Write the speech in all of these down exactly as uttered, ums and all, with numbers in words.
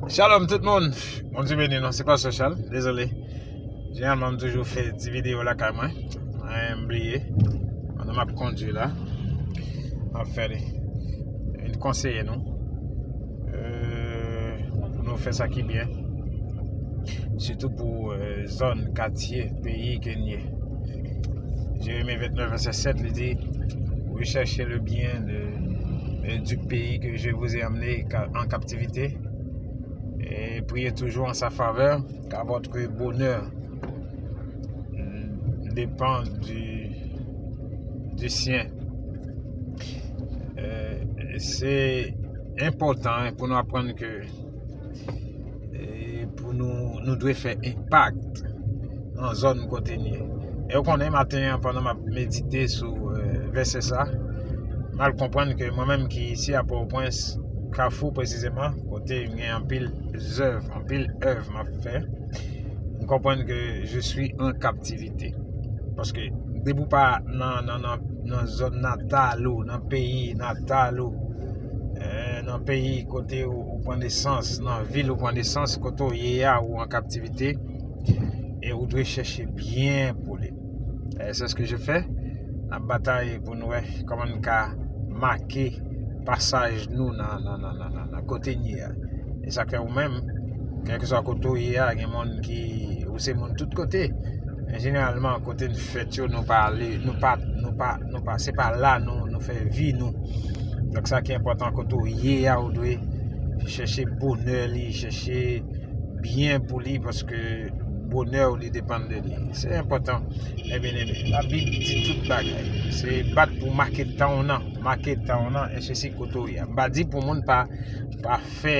Shalom tout moun. Bondye beni nou. Se Pastè Charles. Dezole. Jeneralman, m toujou fè ti videyo lakay mwen. Mwen bliye. Pandan m ap kondui la, m ap fè li. Vin konseye nou. Euh, pou nou fè sa ki byen. Sitou pou euh, zòn, katye, peyi ke n ye. Jérémie vingt-neuf, verset sept, li di, recherchez le bien de, euh, du pays que je vous ai amené ca- en captivité, et priez toujours en sa faveur, car votre bonheur dépend du, du sien. Euh, se enpòtan pou nou aprann ke e pou nou, nou dwe fè enpak nan zòn kote n ye. E w konnen, maten an, pandan m ap medite sou euh, vèsè sa, m al konprann ke mwen menm ki isi a Pòtoprens, Kafou presizeman, kote m gen anpil zèv, anpil èv m ap fè, m konprann ke je suis en captivité. Paske depi w pa nan, nan, nan, nan zòn natal ou, nan peyi natal ou, eh, nan peyi kote ou, ou pran nesans, nan vil ou pran nesans, kote w ye a, ou an kaptivite, e ou dwe chèche byen pou li. E se ske je fè. N ap batay pou nou wè kòman n ka make pasaj nou nan, nan, nan, nan, nan, nan kote n ye a. E sa k fè ou menm, kèlkeswa kote w ye a, gen moun ki, ou se moun tout kote. Men jeneralman, kote n fèt yo, nou pa ale, nou pa, nou pa, nou pa, se pa la nou, nou fè vi nou. Donk sa ki enpòtan, kote w ye a, ou dwe chèche bonè li, chèche byen pou li, paske bonè w li depann de li. Se enpòtan. Ebyen, ebyen, Labib di tout bagay. Se bat pou make tan w nan, make tan w nan, e sesi kote w ye a. M pa di pou moun pa, pa fè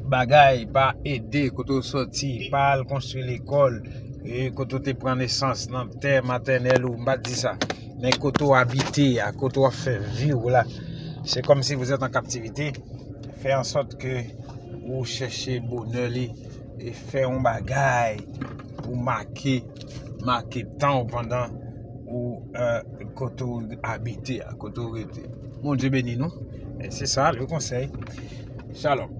bagay, pa ede kote w soti, pa al konstwi lekòl, e kote w te pran nesans nan tè matènèl ou, m pa di sa. Men kote w abite a, kote w ap fè vi w la, se kòmsi vous êtes en captivité. Fè an sòt ke ou chèche bonè li e fè yon bagay pou make, make tan w pandan ou euh, kote w abite a, kote w rete. Bondye beni nou. E se sa, le konsèy. Shalom.